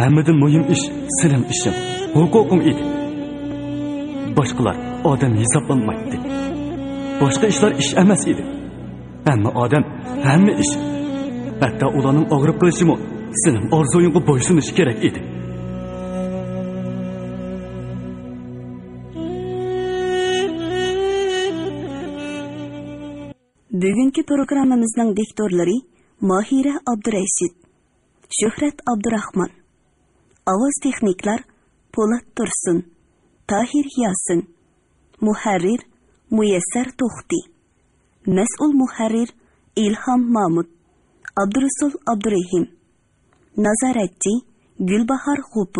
ھەممىدىن مۇھىم ئىش سېنىڭ ئىشىڭ، ھوقۇقۇڭ ئىدى. باشقىلار ئادەم ھېسابلانمايتتى. باشقا ئىشلار ئىش ئەمەس ئىدى. ھەممە ئادەم، ھەممە ئىش، ھەتتا ئۇلارنىڭ ئاغرىپ قېلىشىمۇ سېنىڭ ئارزۇيۇڭغا بويسۇنۇشى كېرەك ئىدى. بۈگۈنكى پروگراممىمىزنىڭ دىكتورلىرى ماھىرە ئابدۇرەشىت، شۆھرەت ئابدۇراخمان. ئاۋاز تېخنىكلار پولات تۇرسۇن، تاھىر ياسىن. مۇھەررىر مۇيەسسەر توختى. مەسئۇل مۇھەررىر ئىلھام مامۇت، ئابدۇرۇسۇل ئابدۇرېھىم. نازارەتچى گۈلباھار غوپۇر.